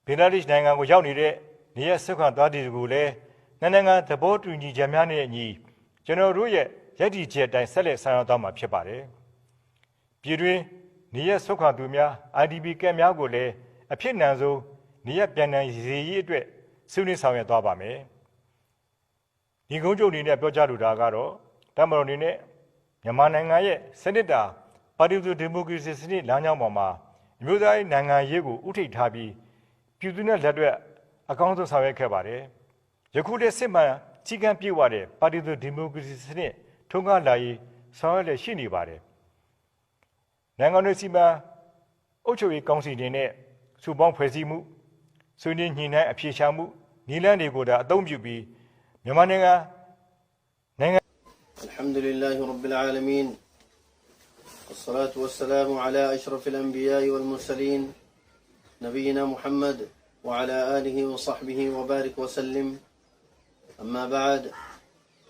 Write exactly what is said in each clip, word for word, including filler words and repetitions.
ဘင်္ဂလားဒေ့ရှ်နိုင်ငံကိုရောက်နေတဲ့ နေရပ်စွန့်ခွာသွားသူတွေကိုလည်း နှစ်နိုင်ငံသဘောတူညီချက်များနဲ့အညီ ကျွန်တော်တို့ရဲ့ရပ်တည်ချက်အတိုင်း ဆက်လက်ဆောင်ရွက်သွားမှာဖြစ်ပါတယ်။ ပြည်တွင်းနေရပ်စွန့်ခွာသူများ IDP ကမ့ၢ်များကိုလည်း အဖြစ်နန်းဆုံးနေရပ်ပြန်နိုင်စေရေးအတွက် ဆွေးနွေးဆောင်ရွက်သွားပါမယ်။ ဒီကုန်းချုပ်အနေနဲ့ပြောကြားလိုတာကတော့ တပ်မတော်အနေနဲ့ မြန်မာနိုင်ငံရဲ့စနစ်တကာပါတီစုံဒီမိုကရေစီစနစ်လမ်းကြောင်းပေါ်မှာ အမျိုးသားရေးနိုင်ငံရေးကိုဦးထိပ်ထားပြီး ပြည်သူနဲ့လက်တွဲအကောင်းဆုံးဆောင်ရွက်ခဲ့ပါတယ်။ ယခုလည်းစစ်မှန်စည်းကမ်းပြည့်ဝတဲ့ပါတီစုံဒီမိုကရေစီစနစ်ထွန်းကားလာရေးဆောင်ရွက်လျက်ရှိနေပါတယ်။ နိုင်ငံတော်စီမံအုပ်ချုပ်ရေးကောင်စီအနေနဲ့ စုပေါင်းဖွဲ့စည်းမှု၊ ဆွေးနွေးညှိနှိုင်းအဖြေရှာမှုနည်းလမ်းတွေကိုသာအသုံးပြုပြီး မြန်မာနိုင်ငံနိုင်ငံ الحمد لله رب العالمين، والصلاة والسلام على أشرف الأنبياء والمرسلين، نبينا محمد وعلى آله وصحبه وبارك وسلم. أما بعد،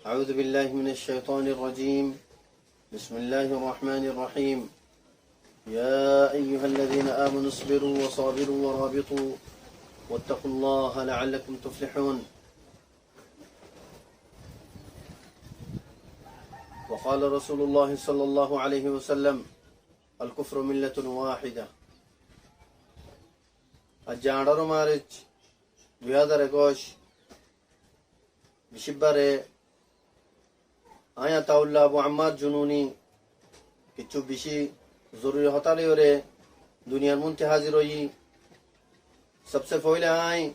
أعوذ بالله من الشيطان الرجيم. بسم الله الرحمن الرحيم. يا أيها الذين آمنوا اصبروا وصابروا ورابطوا واتقوا الله لعلكم تفلحون. وقال رسول الله صلى الله عليه وسلم: الكفر ملة واحدة. Aijja añçáro March dui házar ekuic, bicíbbare aññí Ataullah Abu Ammar Jununi kissú bicí zoruri hotá loiyóre duniyar muúntu házir óiyi. Sobse foóila aññí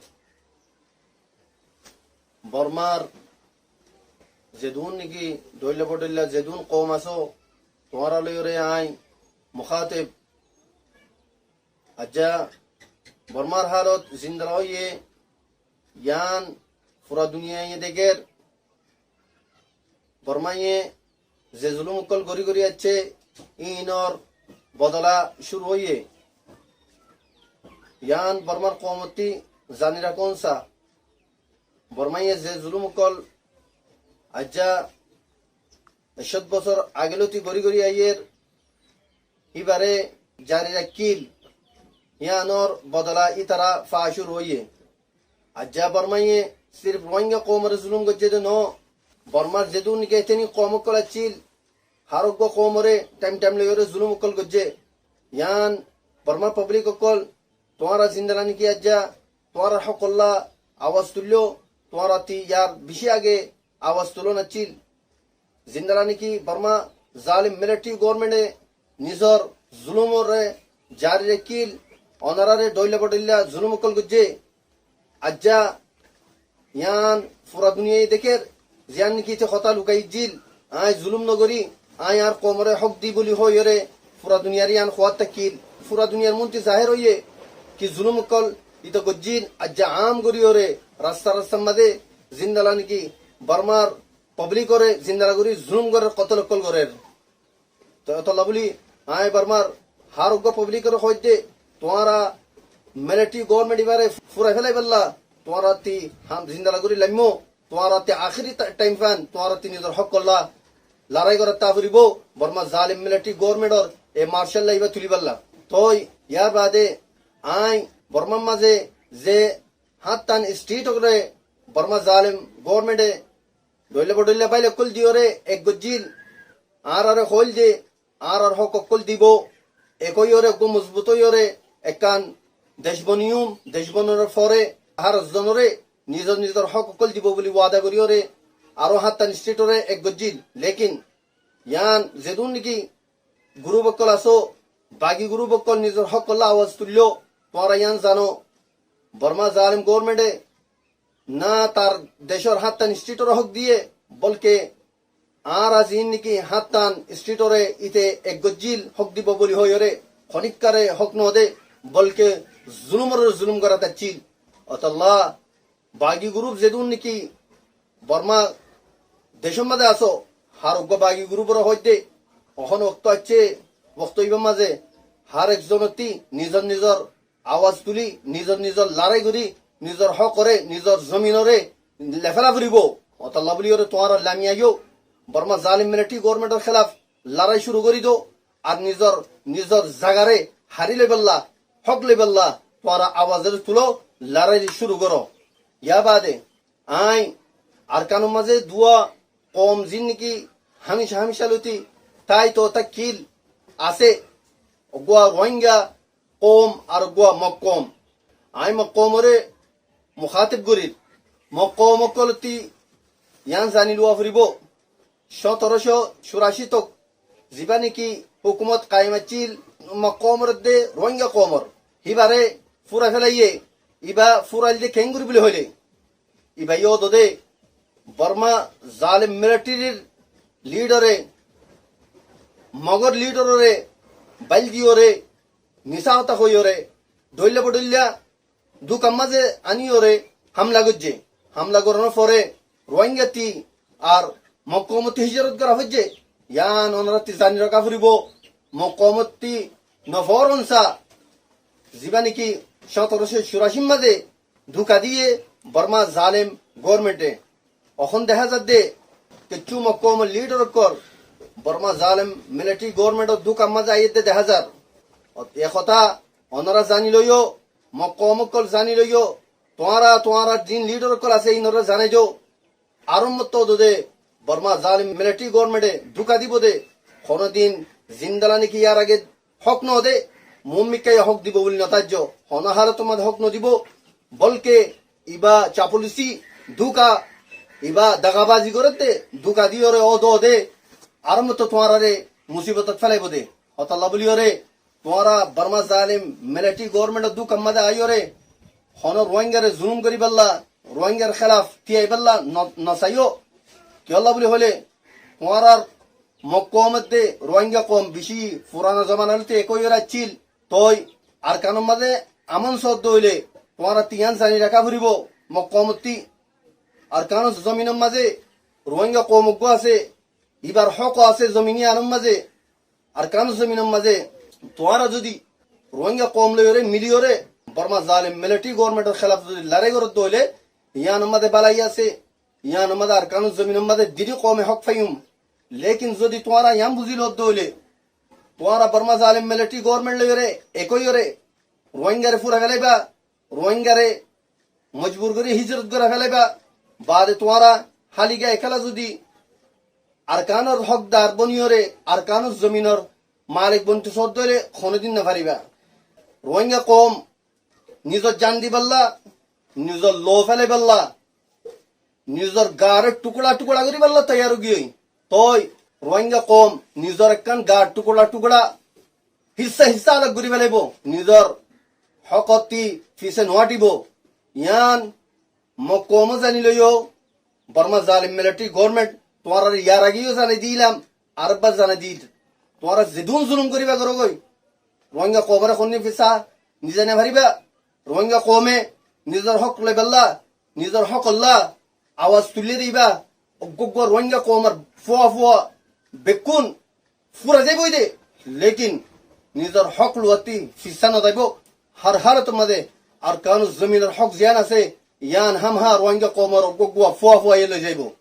Bormar zedún niki dhoilla bodhoilla zedún koum asó, tuáñra loiyóre aññí mukáteb. Aijja Bormar hálot zindala óiye, yián fura duniyaiye dekér. Bormaye ze zulúm ókkol gorí gorí aiccé, íinor bodola cúru óiye. Yián Bormar koumottí zani rakón sa. Bormaye ze zulúm ókkol aijja ekcót bosór age lóti gorí gorí aiyér, íbaré zari raikkíl, yíanor bodola ítara faa cúru óiye. Aijja Bormaye sirif Ruáinga koumoré zulúm goijjé dé noó, Bormar zedún niki ethnik koum ókkol accíl, hár uggúa koumoré thaim thaim loiyóre zulúm ókkol goijjé. Yián Bormar pablik ókkol, tuáñra zindala niki aijja tuáñrar hókolla awaz tuilló, tuáñrattí yar bicí age awaz tulón accíl. Zindala niki Borma zalim militari goórmente nizor zulúmoré zari raikkíl, onoráre dhoilla bodhoilla zulúm ókkol goijjé. Aijja yián fura duniyaiye dekér, ziyán niki íte hotá lukai aijjíl, aññí zulúm nogorí, aññí añár koumoré hók di bóli hoiyóre fura duniyaré yián hoóat tákkil. Fura duniyar muúntu zahér óiye ki zulúm ókkol íte goijjíl, aijja aám goríyoré rasta rastar mazé zindala niki Bormar pablikóre zindala gorí zulúm gorér, kotól ókkol gorér. Toi ótolla bóli aññí Bormar hár uggúa pablikóre hoóidde, tuáñra militari goórment ibáre furai félaibólla tuáñrattí ham zindala gorí laimmó, tuáñrattí akéri tha-, thaim fán, tuáñrattí nizor hókolla larái gorátta foribóu, Bormar zalim militari goórmentor e Marcalla ibá tulibólla. Toi yárbaade aññí Bormar mazé ze háñttan istiritoré Bormar zalim goórmente dhoilla bodhoilla báil ókkol diyoré ek goijjíl, añáráre hoóil dé, añárár hók ókkol dibou, ek óiyoré, uggúa mozbut óiyoré, ekkán dec boniyúm, dec bonorór fore hár zonoré nizor nizor hók ókkol dibou bóli wada goríyoré, aró háñttan istiritoré ek goijjíl. Lékin yián zedún niki gurúp ókkol asó, bagi gurúp ókkol nizor hókolla awaz tuilló, tuáñra yián zano, Borma zalim goórmente na tar decór háñttan istiritoré hók diyé, bolke añára ziín niki háñttan istiritoré íte ek goijjíl hók dibou bóli hoiyóre, honíkkaré hók nodé, bolke zulúmoré zulúm gorát accíl. Ótolla bagi gurúp zedún niki Borma decór mazé asó, hár uggúa bagi gurúporé hoóidde, ehón okto aiccé, okto ibár mazé hár ek zonottí nizor nizor awaz tulí, nizor nizor larái gorí, nizor hókoré, nizor zominoré leféla foribóu. Ótolla bóliyoré tuáñra lami aiyó, Borma zalim militari goórmentor hélaf larái cúru gorí do, ar nizor nizor zagaré harí loibólla, hók loibólla tuáñra awazoré tuló, lorai cúru goró. Yá baade aññí Arkanor mazé duwá koum ziín niki hámica hámica lóti tái toóu tákkil asé, eggúa Ruáinga koum ar eggúa Mog koum. Aññí Mog koumoré mukáteb gorír. Mog koum ókkolótti yián zani luwa foribóu. Cóñtorocó cúrací tok zibá niki hókumot kaim accíl Mog koumor edde Ruáinga koumor, híbaré fúrai félaiyé. Ibá fúrail dé keéngorí buli hoilé, ibá yó dodé Borma zalem militerir lidare, Mogor lidaroré bail diyoré, misá hotá hoiyoré, dhoilla bodhoilla dúkar mazé aníyoré hámla goijjé. Hámla gorónor fore Ruáingattí ar Mog koumottí híjarot gorá foijjé. Yián onorattí zani raká foribóu. Mog koumottí nofóoron sa, zibá niki cóñtorocó cúracír mazé dúka diyé Borma zalem goórmente. Ehón dehá zadde kessú Mog koumor lidar ókkol Borma zalem militari goórmentor dúkar mazé aiyédde dehá zar. E hotá onorá zani loiyó, Mog koum ókkol zani loiyó, tuáñra tuáñrar ziín lidar ókkol asé iínoré zanai dó. Arombóttu dodé Borma zalem militari goórmente dúka dibou dé, honódin zindala niki yar age hók nodé, muúmikká yó hók dibou buli notáijjo, honó hálotor mazé hók nodibou. Bólke ibá capulisí dúka, ibá dagabazi gorédde, dúka diyoré ódode, arombóttu tuáñráre musibotot félaibou dé. Hotálla bóliyoré tuáñra Borma zalem militari goórmentor dúkar mazé aiyóre honó Ruáingaré zulum goríballa, Ruáingar hélaf tíyaiballa no-, nosaiyó. Kiyólla buli hoilé, tuáñrar Mog koum edde Ruáinga koum bicí furana zomanalottí ek óiyoré accíl. Toi Arkanor mazé amon soódde óile tuáñrattí yián zani raká foribóu, Mog koumottí Arkanor zominor mazé Ruáinga koum eggúa asé, íbar hók asé zomin yíanor mazé, Arkanor zominor mazé. Tuáñra zodi Ruáinga koum loiyoré miliyoré Borma zalem militari goórmentor hélaf zodi lorai goródde óile, yíanor mazé bálai asé, yíanor mazé Arkanor zominor mazé diri koume hók faiyum. Lékin zodi tuáñra yián buzí loódde óile, tuáñra Borma zalem militari goórment loiyoré ek óiyoré Ruáingaré fúrai félaibá, Ruáingaré mojbur gorí híjarot gorá félaibá. Baade tuáñra háliga ekéla zodi Arkanor hókdar boniyoré Arkanor zominor malek bonitó soódde óile honódin nofaribá. Ruáinga koum nizor zan diballa, nizor lou félaiballa, nizor gaaré thukura thukura goríballa toiyar óigiyoi. Toi Ruáinga koum nizor ekkán gaar thukura thukura, hissá hissá alak gorí félaibou, nizor hókottí fisé nuáthibou. Yián Mog koumó zani loiyó, Borma zalem militari goórment tuáñráre yar age yó zanai diílam, arekbar zanai diír. Tuáñra zedún zulum goríba gorógoi, Ruáinga koumoré honnúa fisá nizai nofaribá. Ruáinga koume nizor hók loiballa, nizor hókolla awaz tuillé de ibá eggúa eggúa Ruáinga koumor fua fua bekkún fúrai zaiboi dé, lékin nizor hók luwattí fisá nozaibou. Hár hálotor mazé Arkanor zominor hók ziyán asé, yián hámhá Ruáinga koumor eggúa eggúa fua fua yé loizaibou.